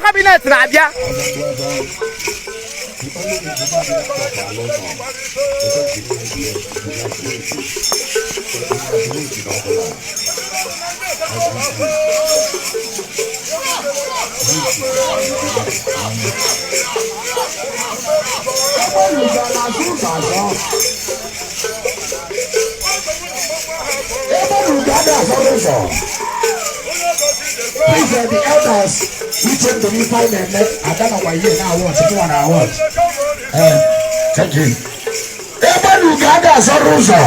cabinet na-abịa. Please, the elders, we take the find and I don't know why here now. What? Thank you. Everyone who gathers a rosa.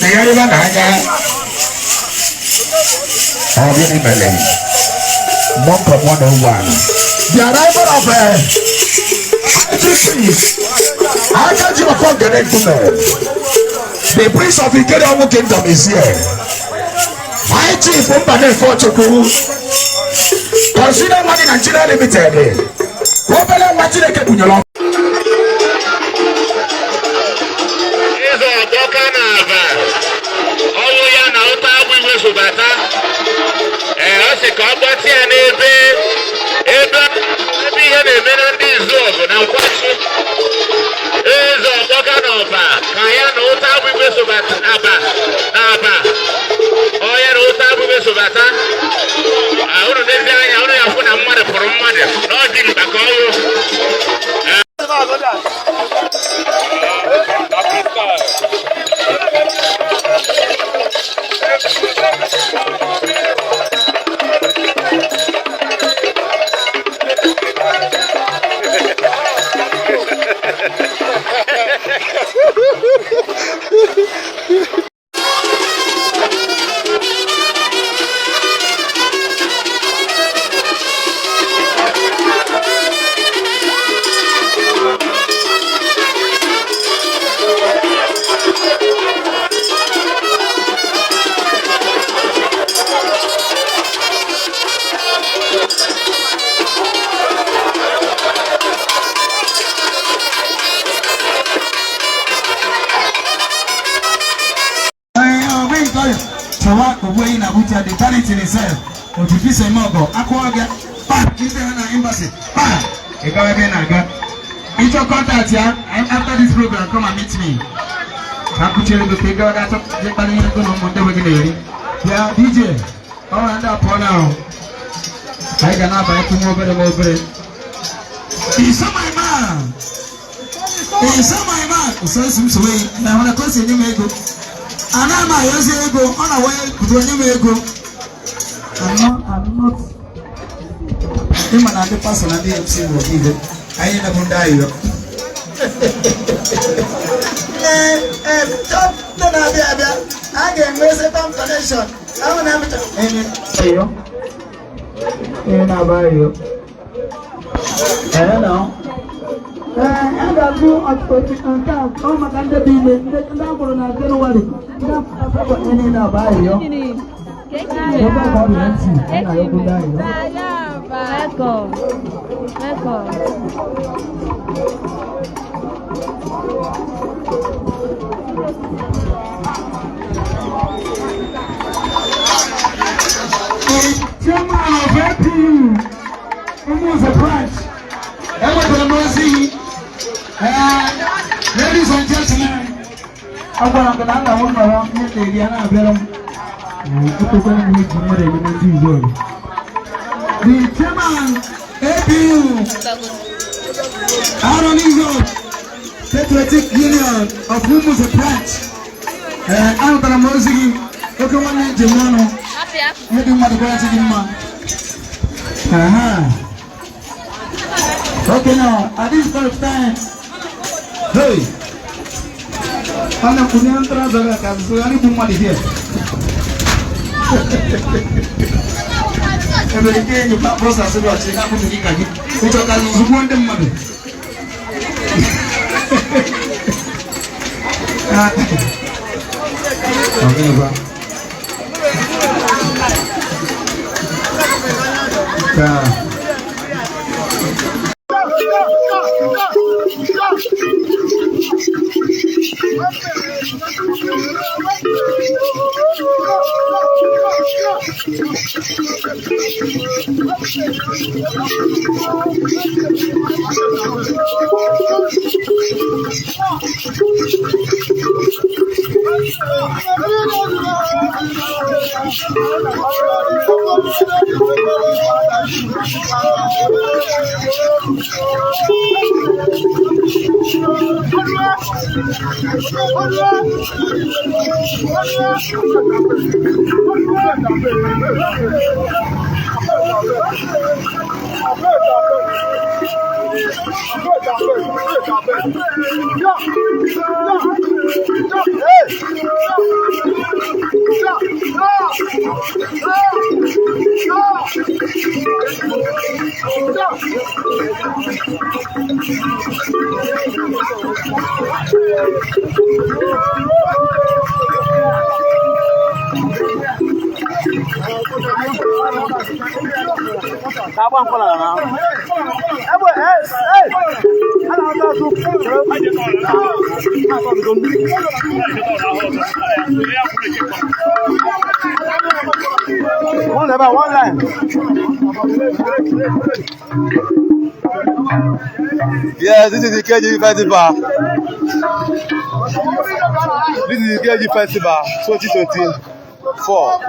The other how many million? Monk of 101. The arrival of Ikeji upon the the prince of Ikeji kingdom is here. My chief consider money Nigeria limited. Robert watching the Kepunyolo. The talent in itself, or to piece a mogo, Aquaga, is there an embassy? A guy, it's your contact here. After this program, come and meet me. I could tell you the figure that yeah, DJ, all and up for now. I can have a two more. He's my man. He's my man. So, some way, and I want to consider you. And I'm a years ago on a way to a go. I'm not. Him and the person I didn't see what he did. I never die. Top the I can raise a connection. I want to have you. Hello. I got two output and come. Oh, my God, the building. They can now go on a January. Any now by you. Almost a branch. Ladies and gentlemen, I'm going to the chairman, APU, Patriotic Union of whom was a branch. I'm going to Mosey, Okamani Jimano, maybe Madagascar. Okay, now at this point of time, hey, I'm not going to answer that. So I need to money here. Every day you have process of watching up to the Ikeji, which are the one them money. One line. Yes, this is the Ikeji Festival. This is the Ikeji Festival 2024.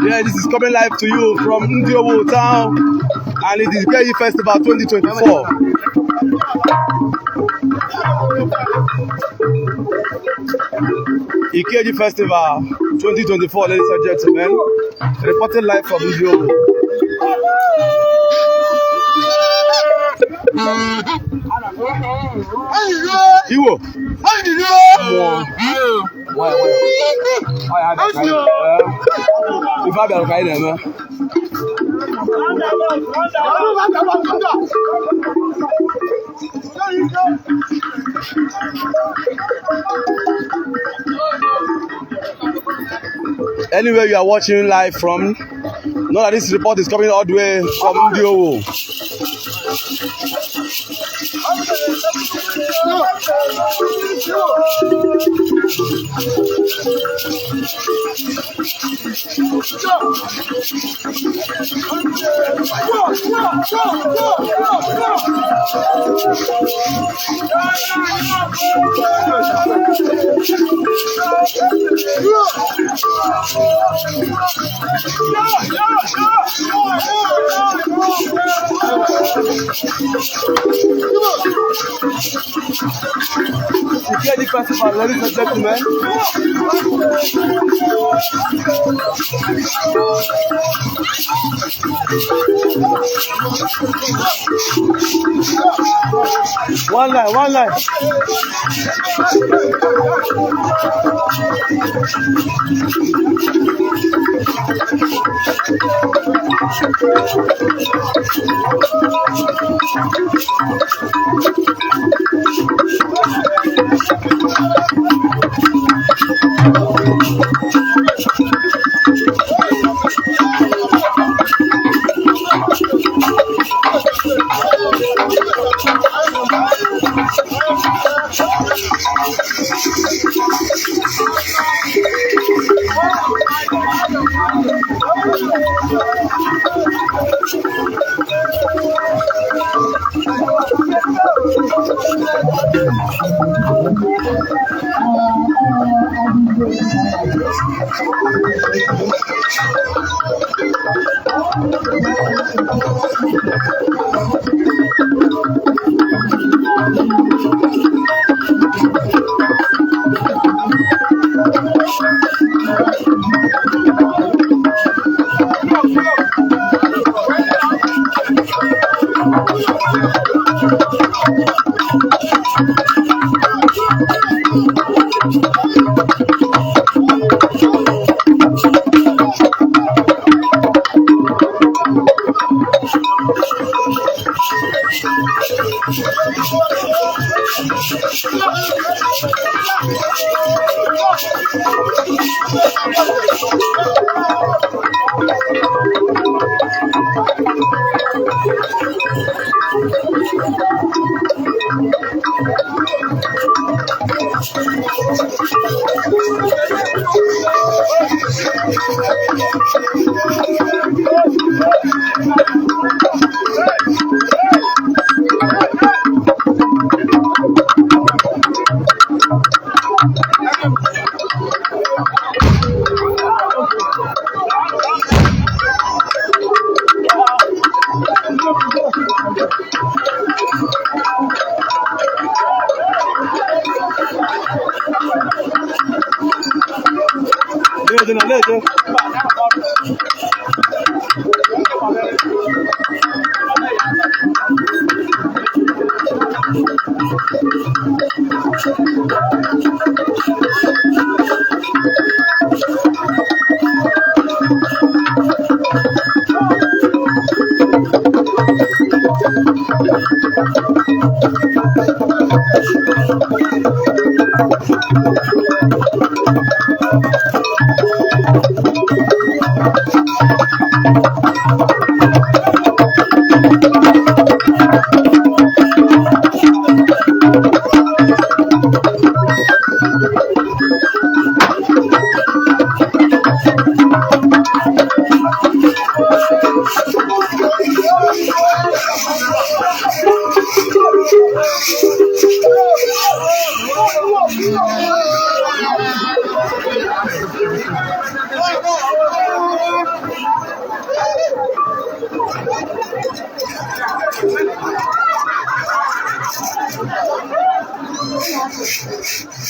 Yeah, this is coming live to you from Izuogu town, and it is Ikeji Festival 2024. Ikeji Festival 2024, ladies and gentlemen, reporting live from Izuogu. Iwo. Anywhere you are watching live from, know that this report is coming all the way from Izuogu. Ikeji Festival, ladies and gentlemen. One line, one line.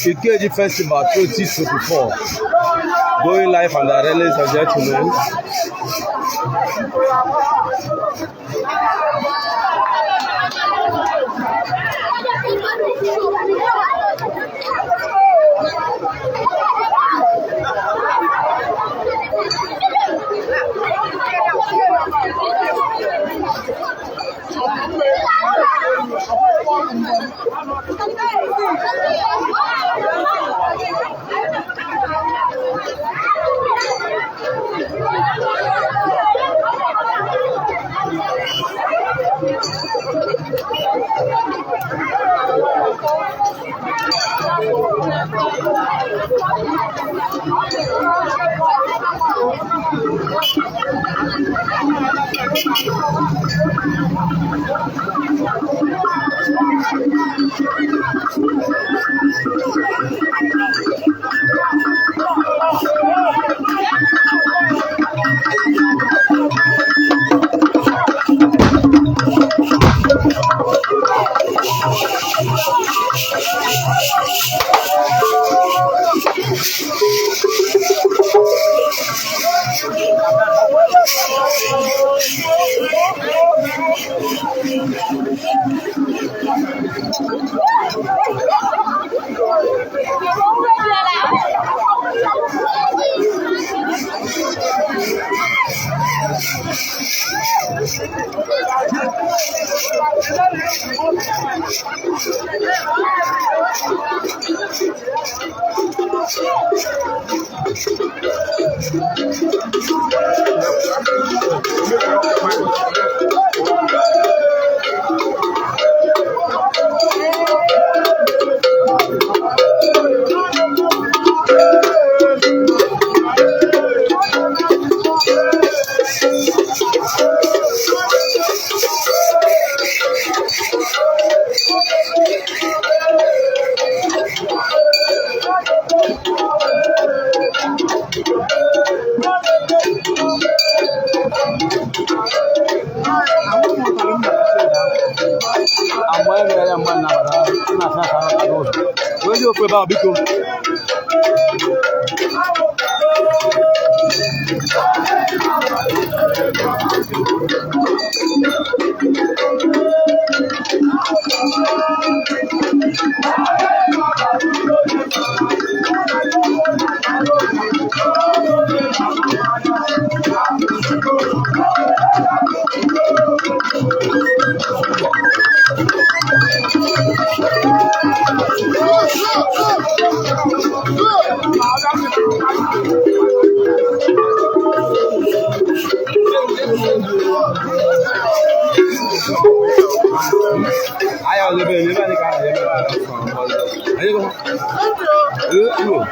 Ikeji Festival 2024. Going live and direct, ladies and gentlemen. Biko. Ayo lebih ni mana kan? Ayo go. Ayo.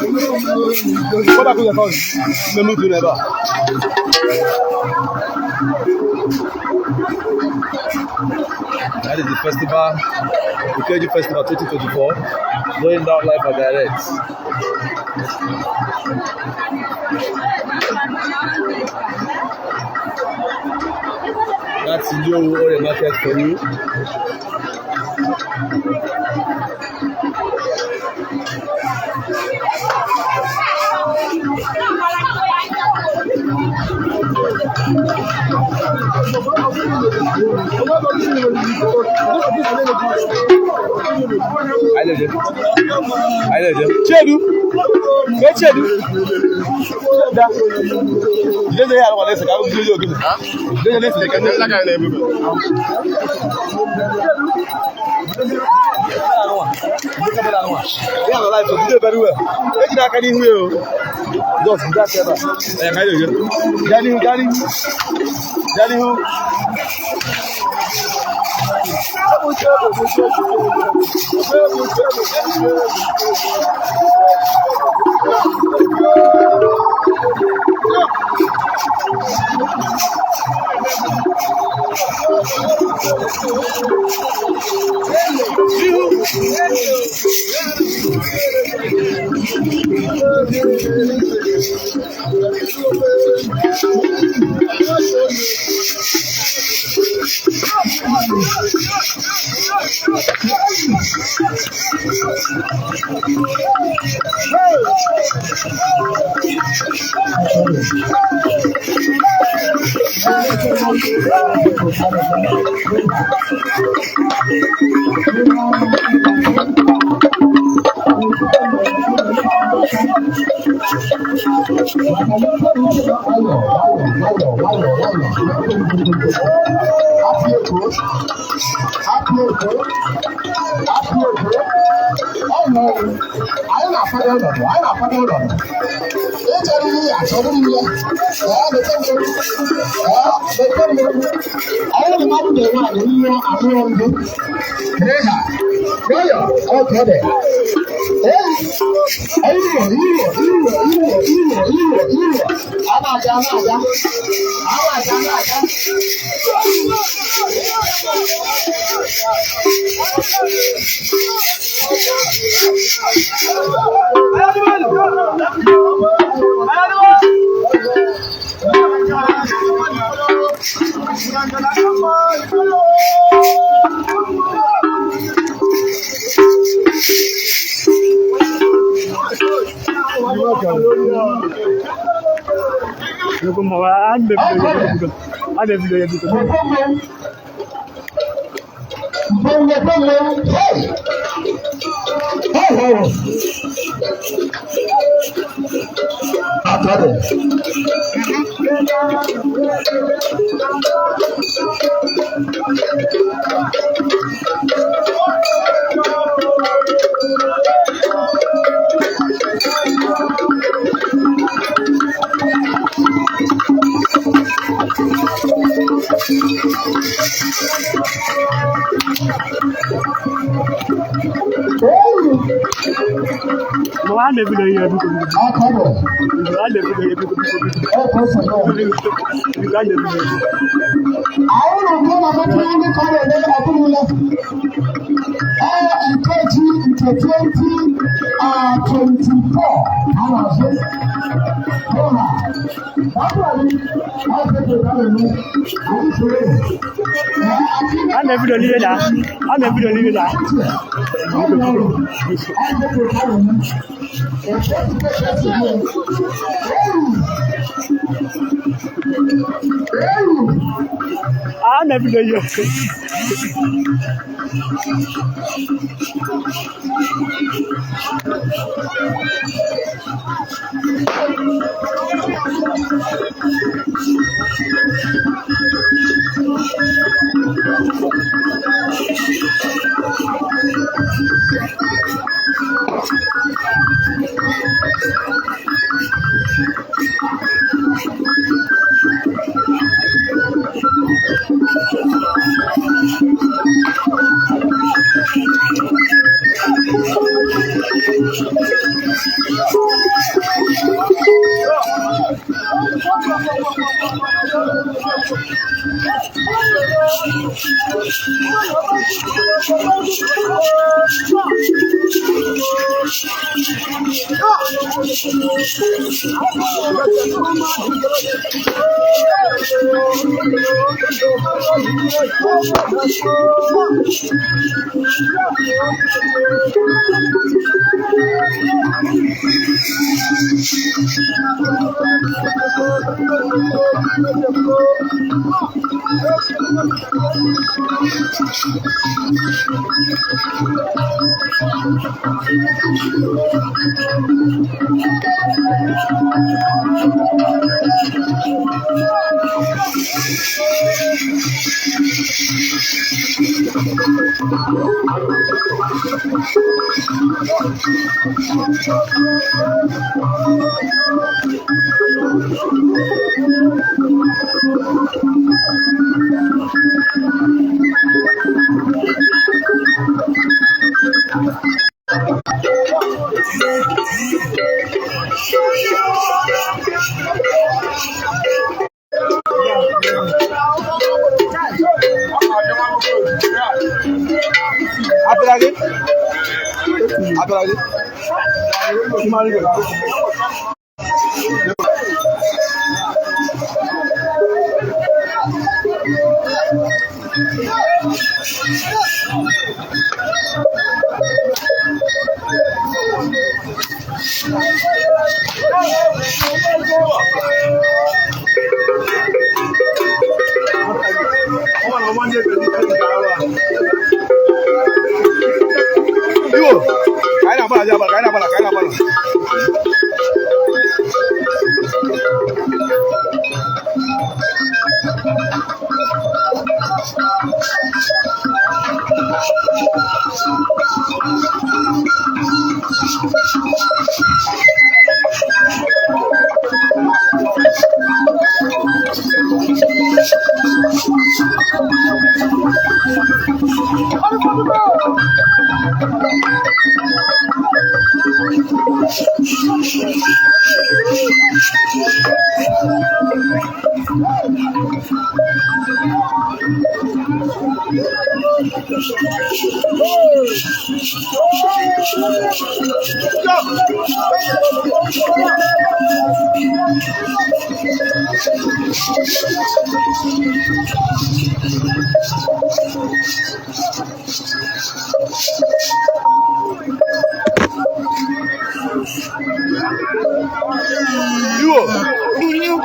What about your phone? Memo to never. That is the festival, Ikeji Festival 2024, going down live and direct. That's Izuogu or the market for you. Chedu. Get Chedu. You don't hear what I said. I will do you again. Don't listen. Can you like I never? Yeah, I like to do very well. Take that can you just that ever. Daddy who? Ikeji into 2024. How was it? I'm never going to leave that. I'm never going to leave that. I'm never going to leave that.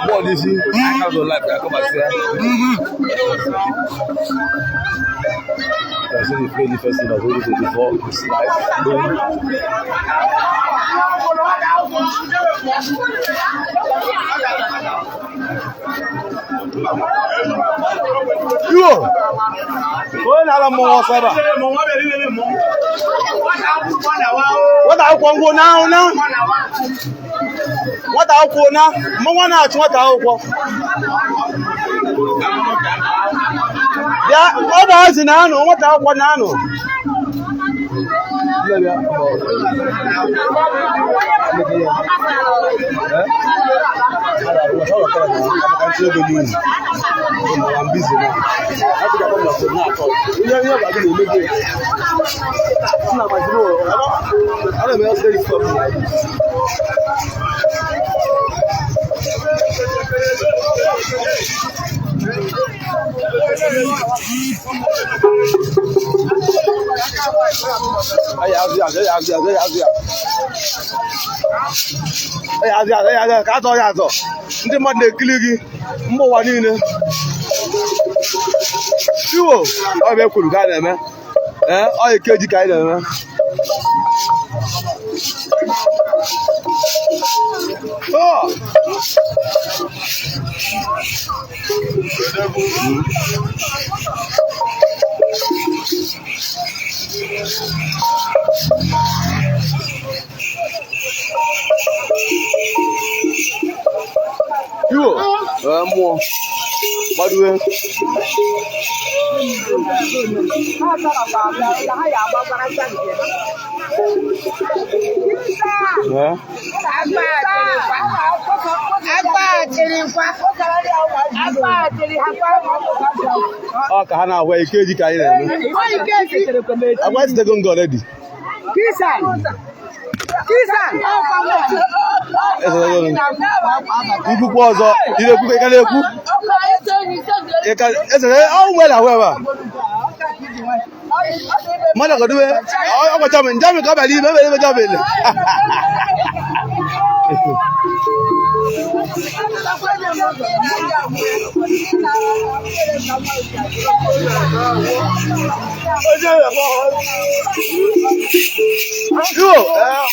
What is it? I have the life. I come and say. I see the play the first thing of 2024. It's life. Yo! When I'm more Saba. What I want go now? What I want now? Mwana what I want. Yeah, what was in ano? What I want now? I'm busy now. Ndị mmadụ na-ekiri gị mba ụwa niile. Iwo ọ bụ ekwuru ka a na-eme. Ọ Ikeji ka anyị na-eme. Iwo mmụọ gbaduwe. Ọ ka ha na-agwa Ikeji ka anyị na-eme. Agwa esitego ngo already. Ikwukwu ọzọ na-ekwu ka ị ka na-ekwu. Nwere ahụ ebe a. Mmadụ ọgọdụwe ọgọcha m njami ka ọ bịara ime ebe jabele.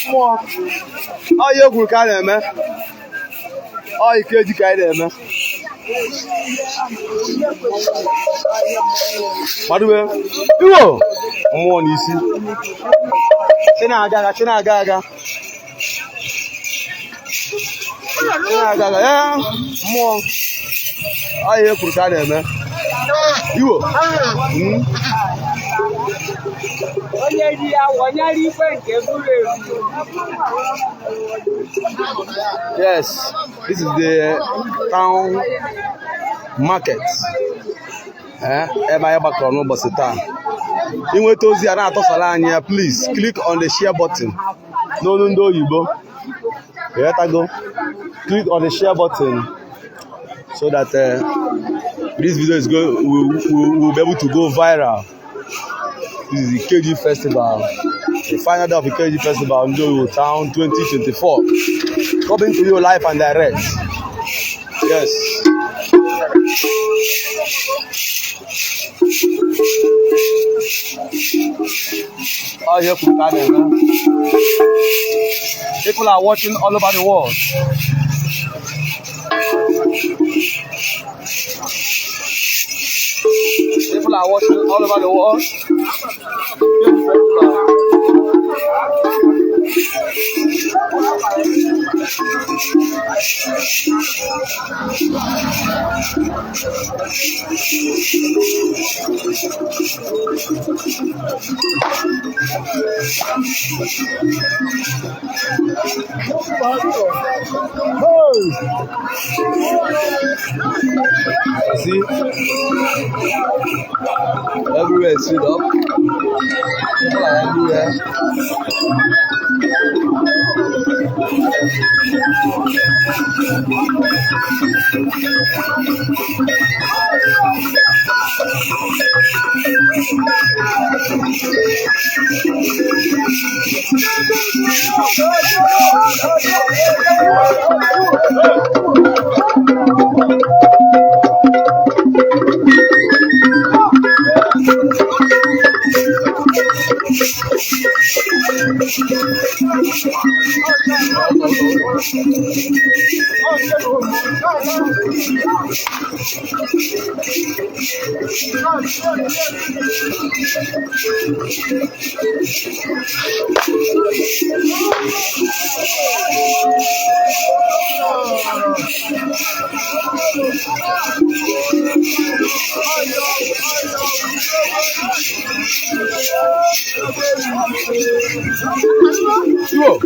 Mmụọ ọ ihe kwuru ka a na-eme. Ọ Ikeji ka anyị na-eme. Gbaduwe iwo mmụọ n'isi. Chinaga aga. Mmụọ ọ ihe kwuru ka a na-eme. Iwo yes, this is the town market. Ebe anyị gbakọrọ n'ụbọchị taa. Inweta ozi a na-atọsara anyị ya, please click on the share button n'olu ndị oyibo. Click on the share button so that this video is will be able to go viral. This is the Ikeji Festival, the final day of Ikeji Festival in Izuogu Town 2024. Coming to you live and direct. Yes. All here from Ghana. People are watching all over the world. People are watching all over the world. See, everywhere is filled up. People are everywhere. Whoa.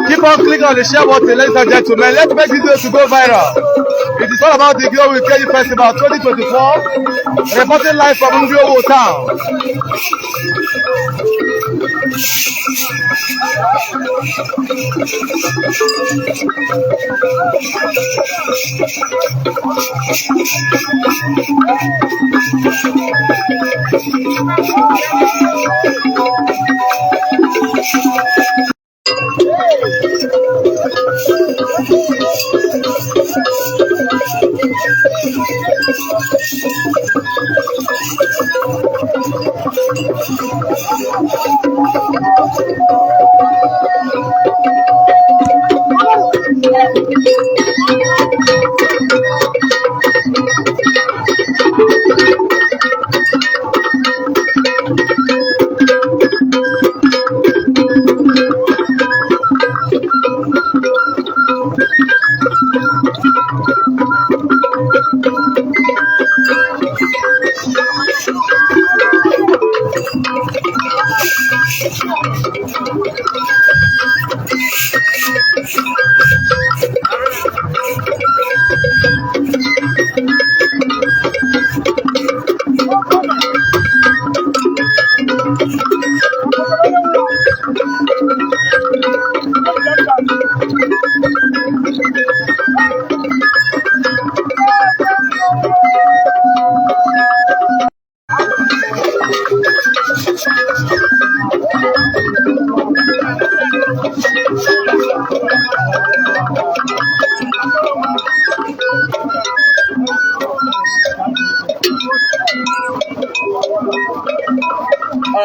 Keep on clicking on the share button, ladies and gentlemen. Let's make this video to go viral. It is all about the Ikeji Festival 2024, reporting live from Izuogu town.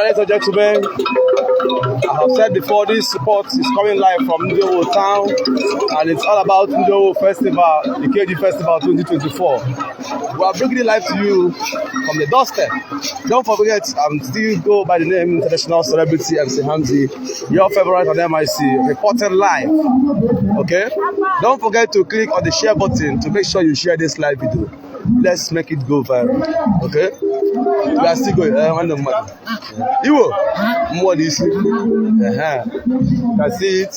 Ladies and gentlemen, I have said before, this report is coming live from Izuogu town, and it's all about Izuogu Festival, Ikeji Festival 2024. We are bringing it live to you from the doorstep. Don't forget, I'm still go by the name International Celebrity MC Hamzi, your favorite on MIC, reporting live. Okay? Don't forget to click on the share button to make sure you share this live video. Let's make it go viral. Okay? We are still going. Iwo, more this. You can see it.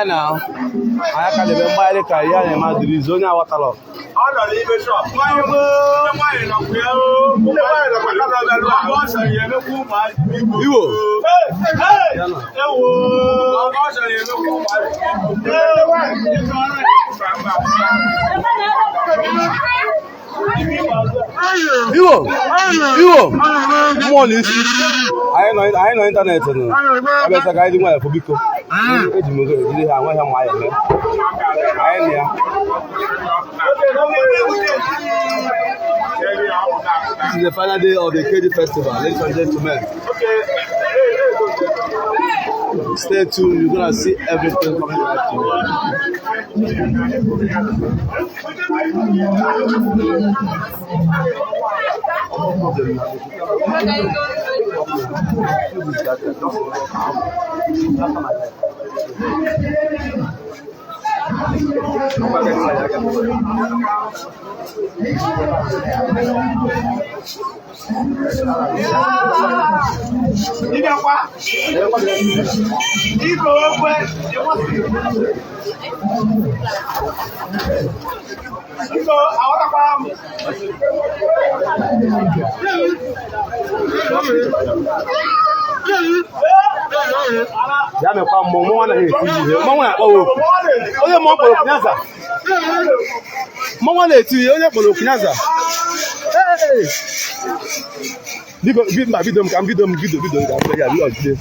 Now, I can live by the career and my zone. What a lot. Iwo, more this. I know internet. I bet I didn't want to be cool. This is the final day of the Ikeji festival, ladies and gentlemen. Stay tuned, you're gonna see everything coming back to you. Ya me kwa momo na he ti momo na o oye mo polo kunyaza momo na ti oye polo kunyaza eh video kan video ya bi ojide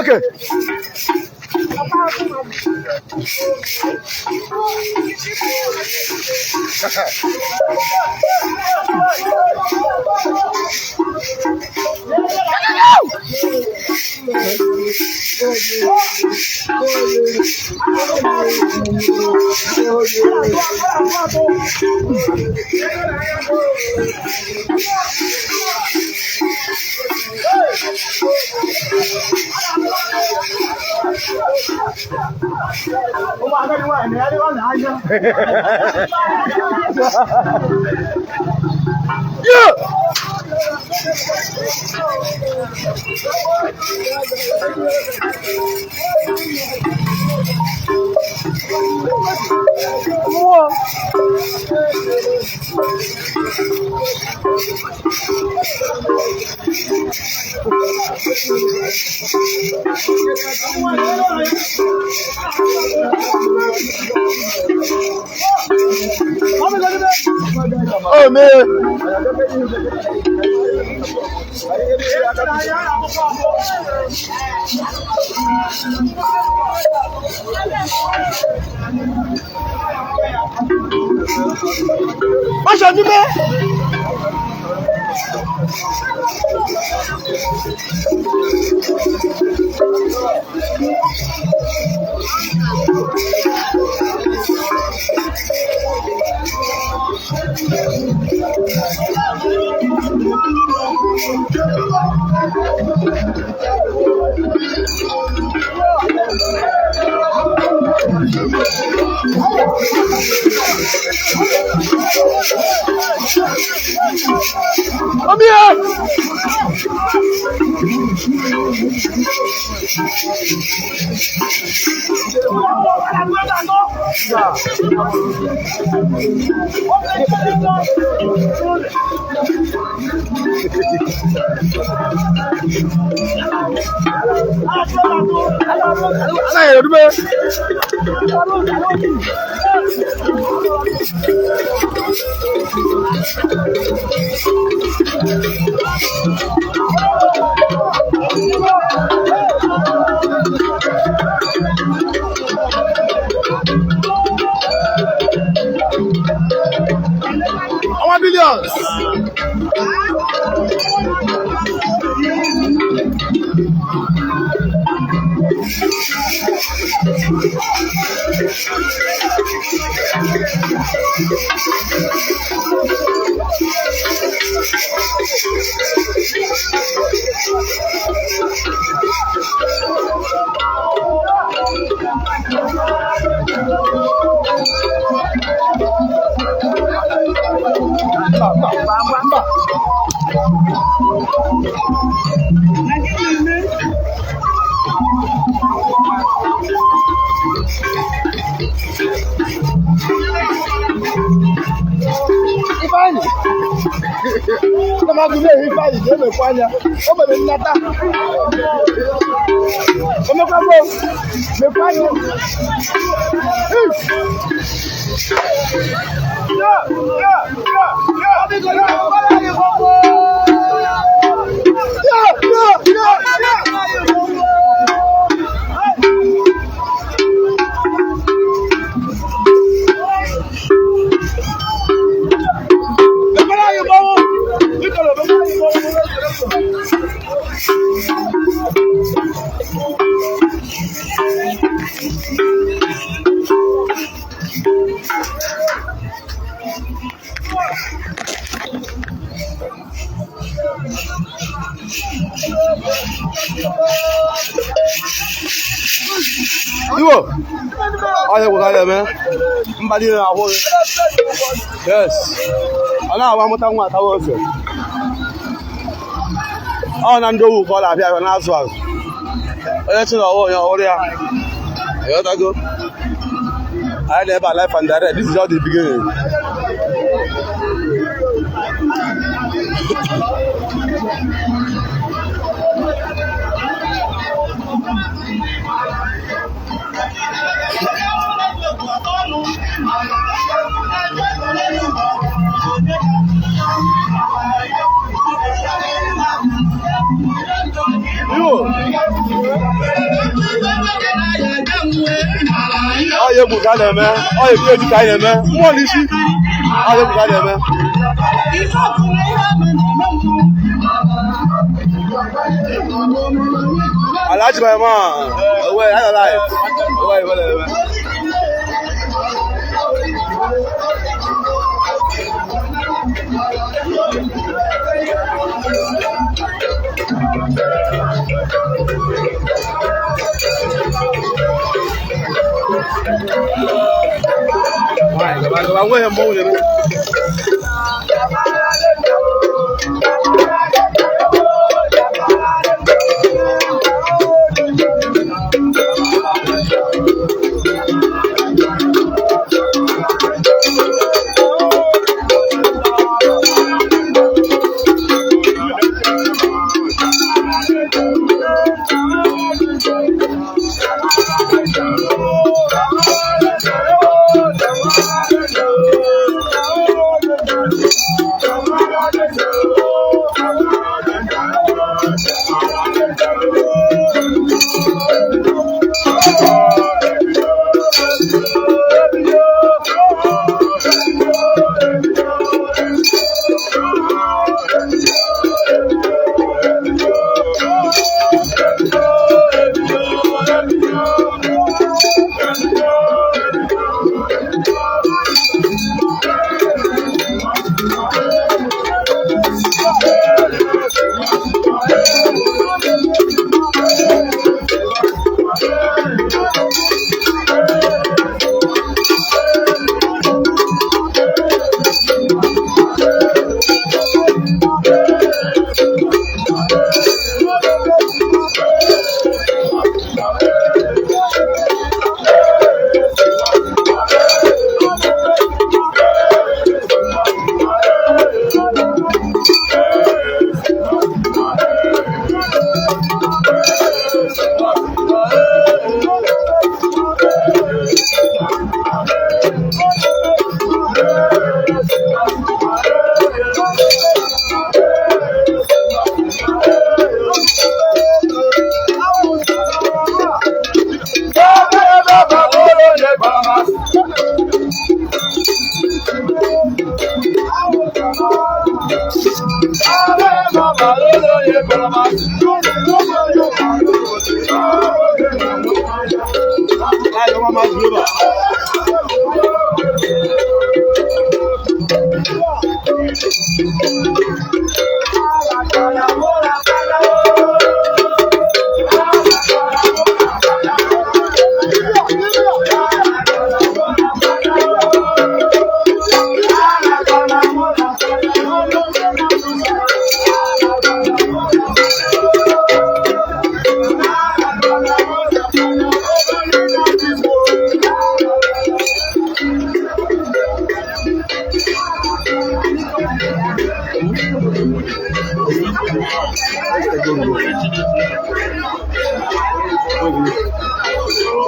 Okay. Oh man. Má ṣojú bẹ́ẹ̀. Come here! Billions. Come on, today, if I get a fire, over the Nata. Come on, the fire. Iwo, I was like, man. Somebody in our home. Yes. I know one more time what I was. Oh, Nando, who called up here and asked us. Let's know your area. I got to go. I never life and direct. This is how the beginning. Oh, you put that man. Oh, you put that man. What is it? Oh, you put that man. I like my man. Wait, I like. Wait. Go away and moan it.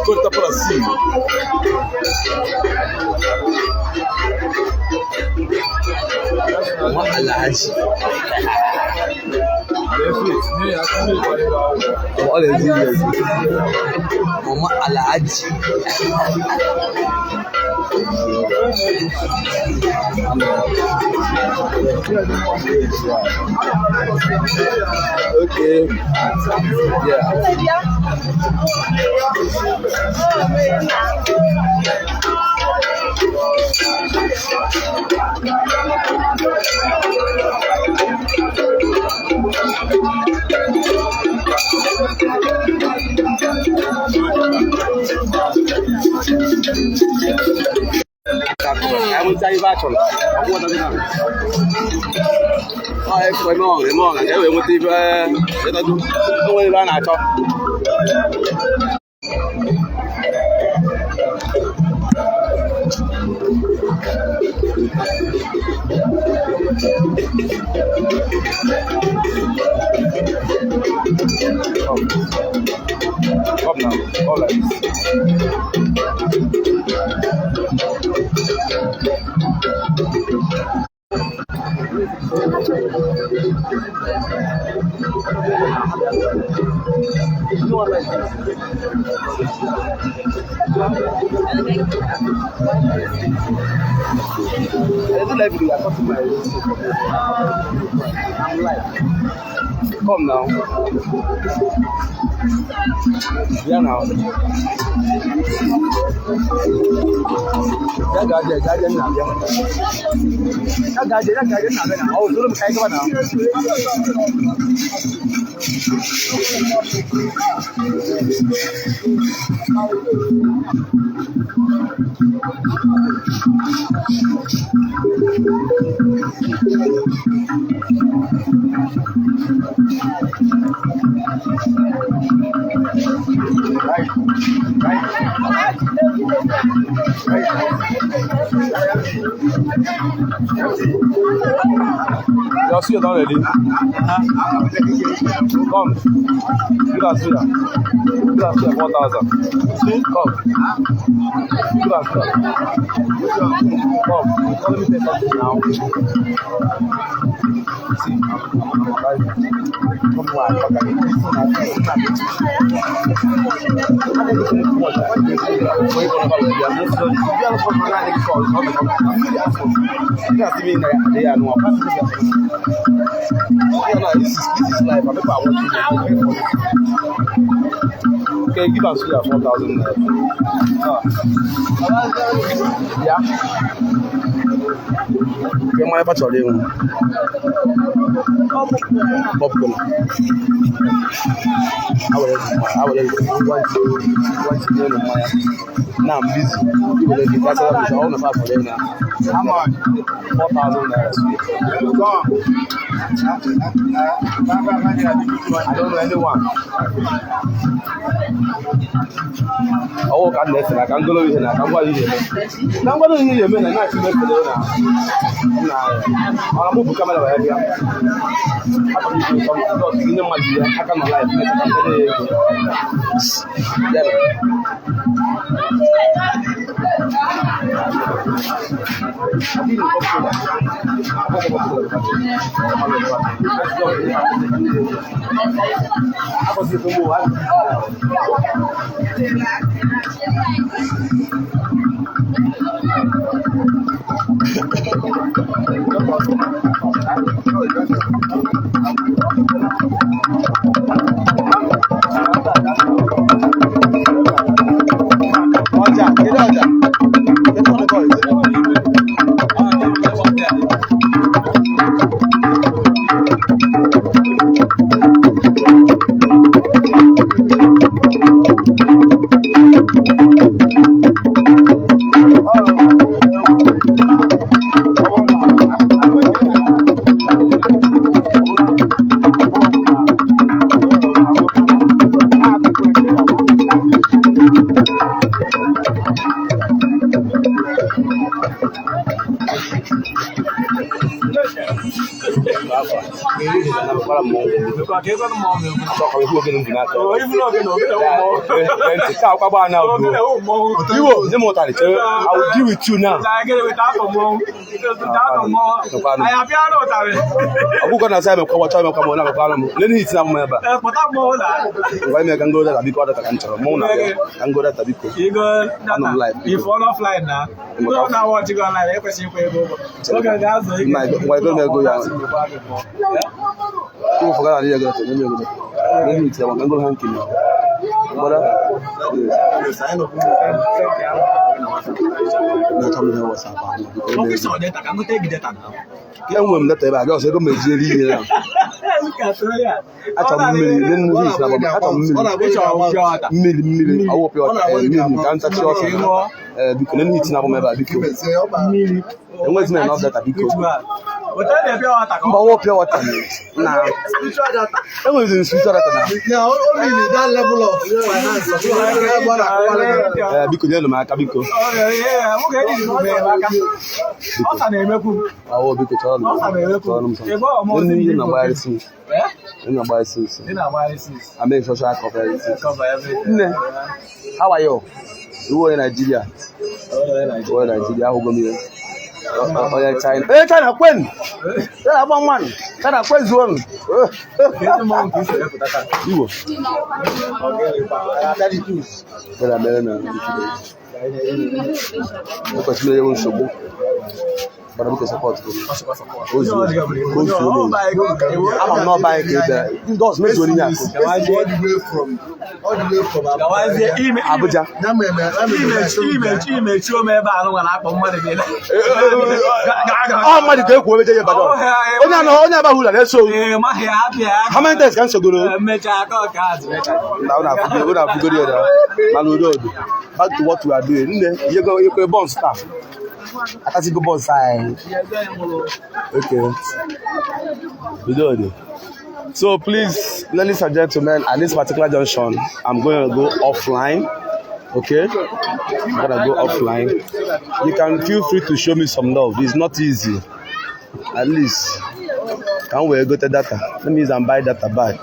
Corta pra cima. Uma alhaji. Olha isso, uma alhaji. Okay. Yeah. Muốn chay ba chọn, không mua đâu nào. Em mong, cái về một tí để nó không ai ba nào cho. Come now, all right. Come now. Yeah, now. Y'all see it already? Come. You guys see that? You guys see that 4,000. Come. You guys see that? Come. Let me say something now. See, come on. Okay, give us 4,000. Yeah. Okay, my patrol. Popcorn. I will want to know my. Now I'm busy. You will be part of the show. How much? 4,000 naira. I don't know anyone. Oh, I can go in. I can go in. I'm going to hear you. I'm not going to I'm going to come over here. I can't lie. I will deal with you now. I'm going to say, I'm going How are you? You were in Nigeria. Oh, yeah, China. Hey, China, when? Yeah, one. China, when's one? You. But I'm support. I'm not buying it. Those make money. All the way from Abuja. Oh, money go over there, but how many days can you go? Back to what we are doing. You go born staff. I can't go both side. Okay. We do it. So please, ladies and gentlemen, at this particular junction, I'm going to go offline. Okay? I'm going to go offline. You can feel free to show me some love. It's not easy. At least, can we go to data? Let me use and buy data back.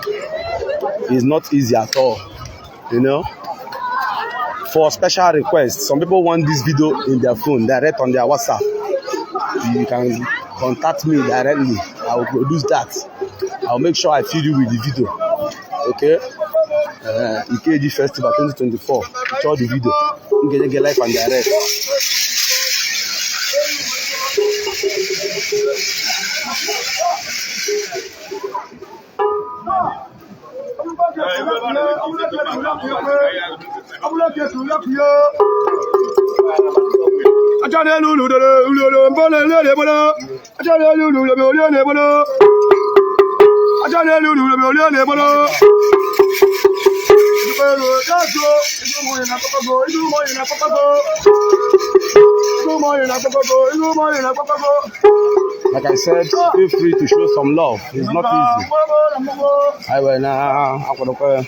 It's not easy at all. You know? For special requests, some people want this video in their phone, direct on their WhatsApp. You can contact me directly. I will produce that. I'll make sure I feed you with the video. Okay? Ikeji Festival 2024. Show the video. You get live and direct. Like I said, feel free to show some love. It's not easy. I will now. I'm going to go.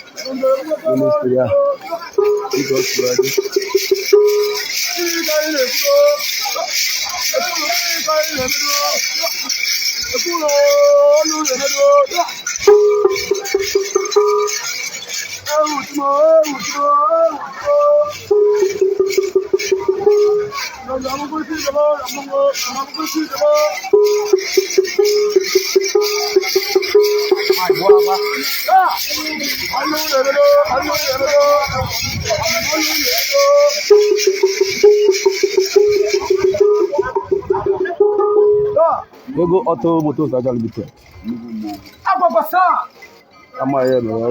We go auto motos that are little. I'm here now.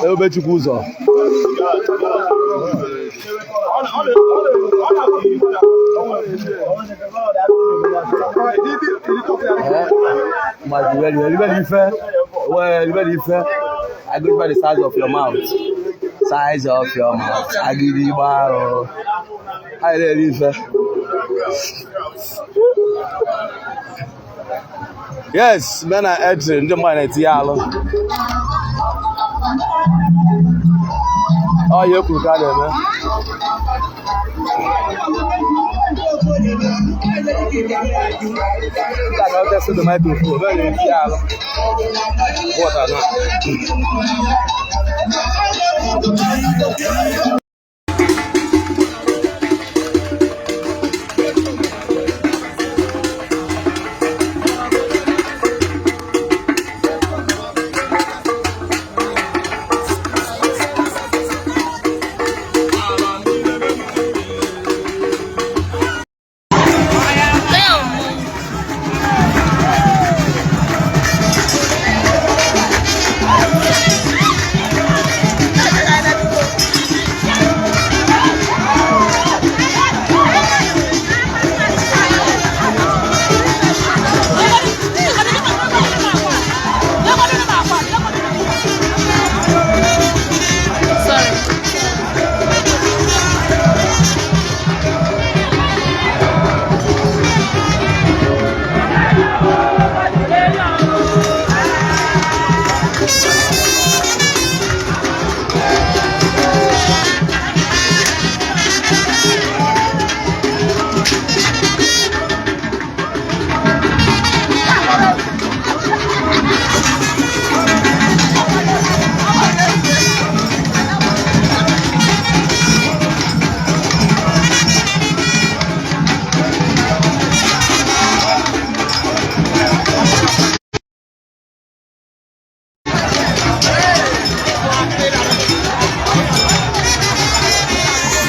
Ebubechukwu ụzọ. Must be very fair. Well, very fair. I go by the size of your mouth. Size of your mouth. I give you bar. I really fair. Yes, men are entering the money at Yalo. Oh, you could got it, man. I just the microphone. Very Yalo. What are not?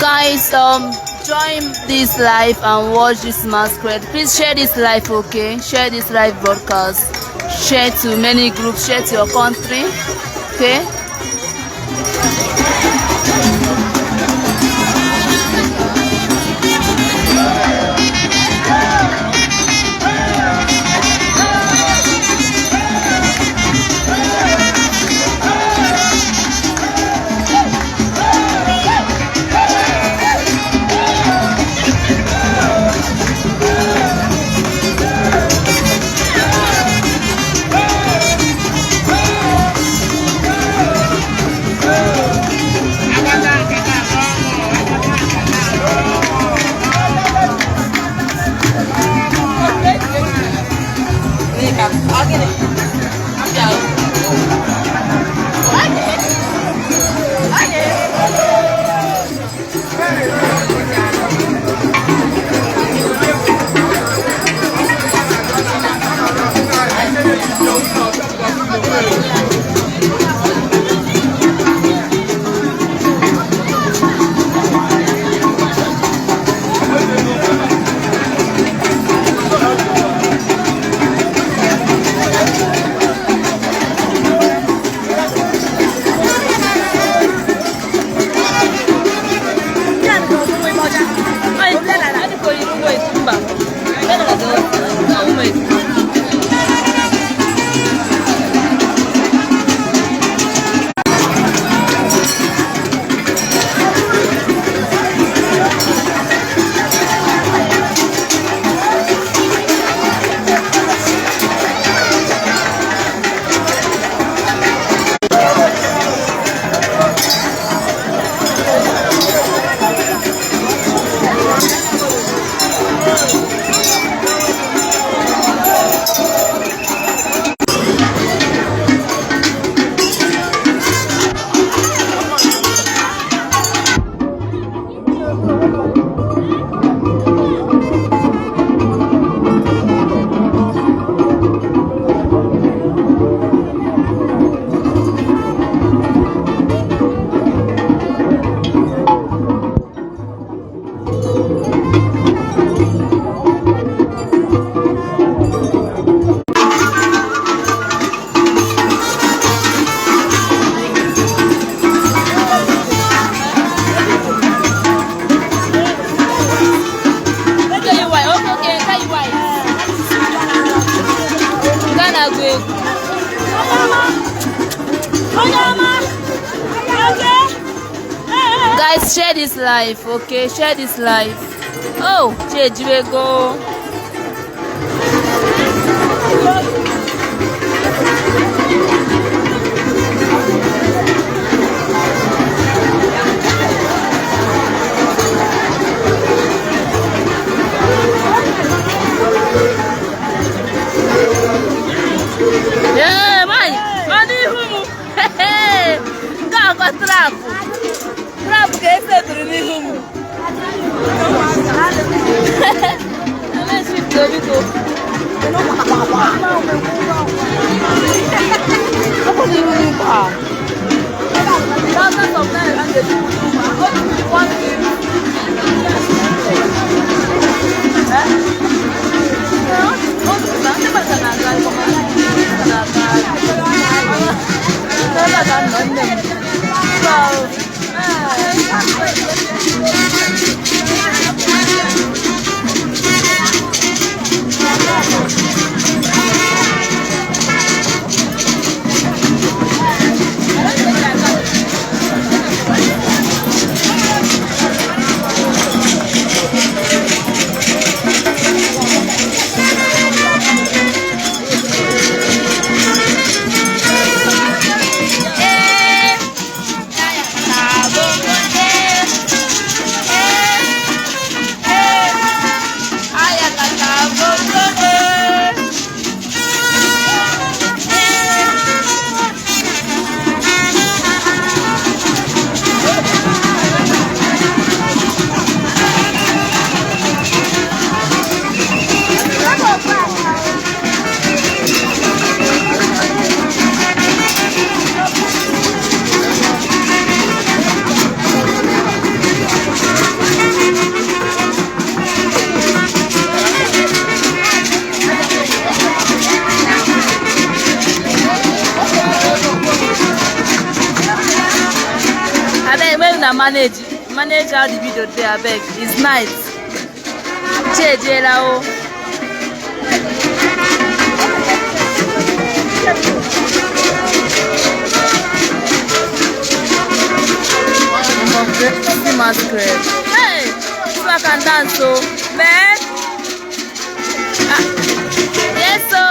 Guys, join this live and watch this masquerade. Please share this live, okay? Share this live broadcast. Share to many groups. Share to your country, okay? Guys, share this live, okay? Share this live. Oh, Izuogu. Yeah, man, money humu. Hey, go trap. Trap ke se trini humu. Let's shift the video. Thousands of them and the one thing. Manage how the video there, I beg. It's night. Chejela. The masquerade. Hey, so I can dance, so man. Yes, so.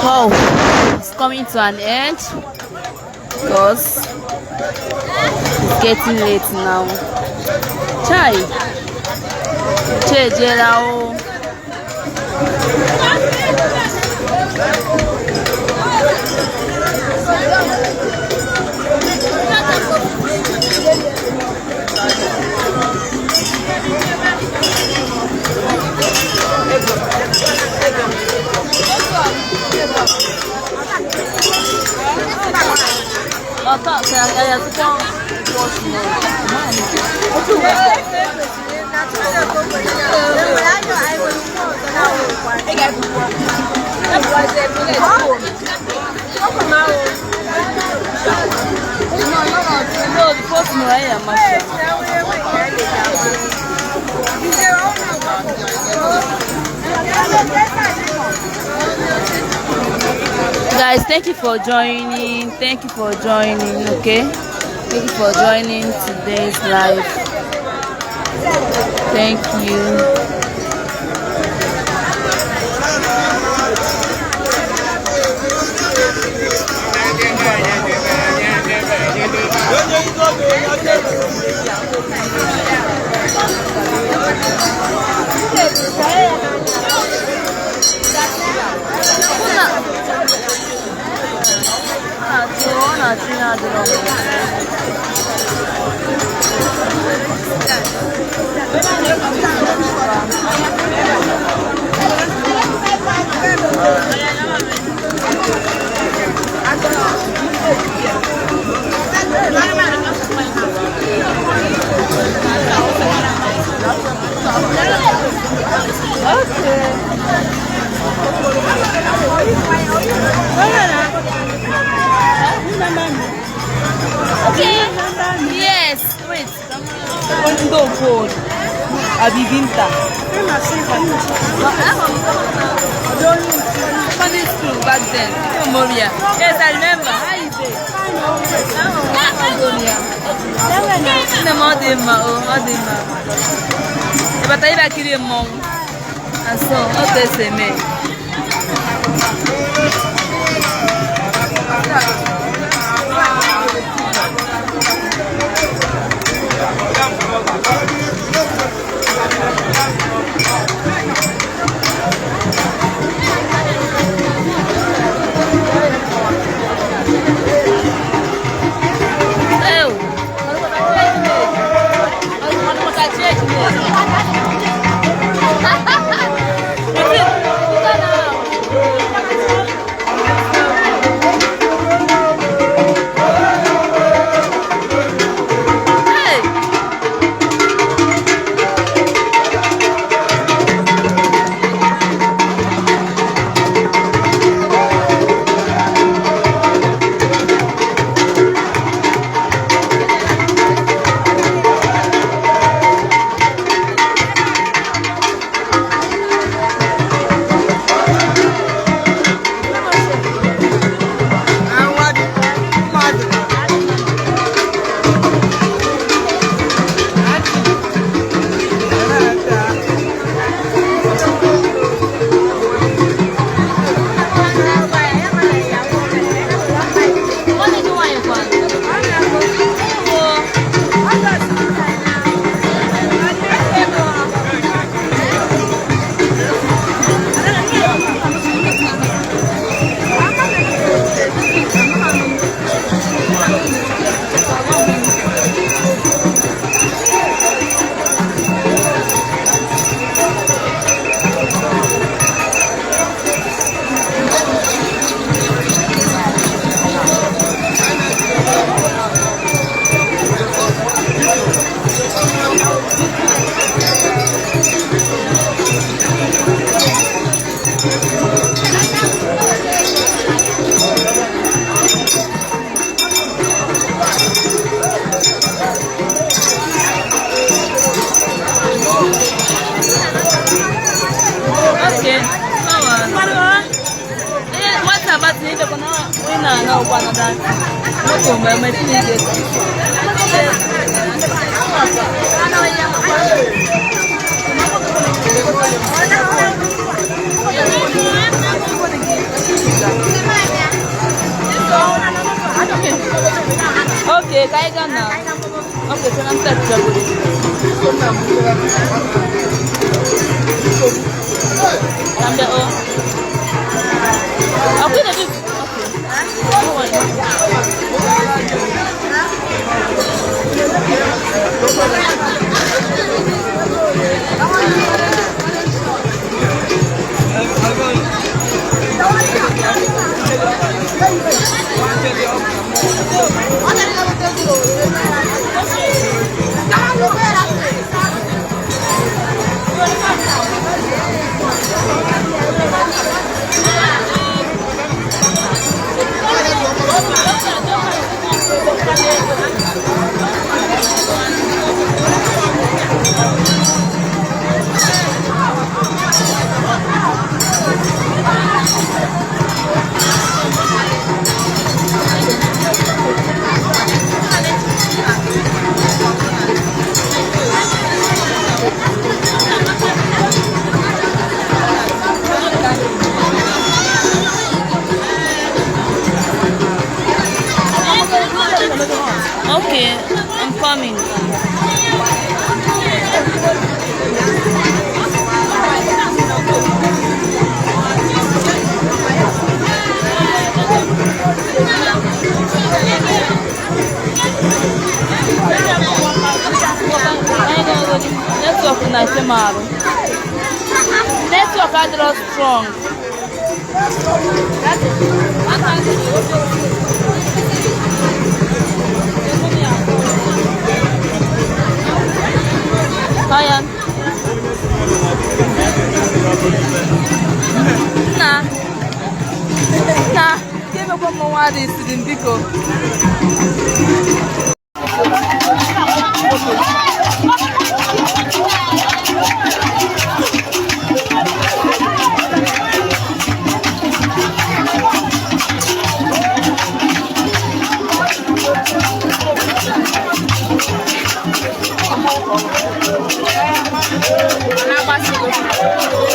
Wow, it's coming to an end because it's getting late now. Chai, Chejela. Guys, thank you for joining. Thank you for joining. Okay, thank you for joining today's live. Thank you. Okay. Yes. Wait. Go forward. Abibinta. Funny school back then. Moria. Yes, I remember. How is it? But I like it mom. And so, what they say, me. Okay, kaya ka na. Okay, so nang touch ako. Sambe o. Okay na din. Okay. dị na ife marụ. Network adịrọ strong. Ayan. Na, give me one more this in Biko. Ana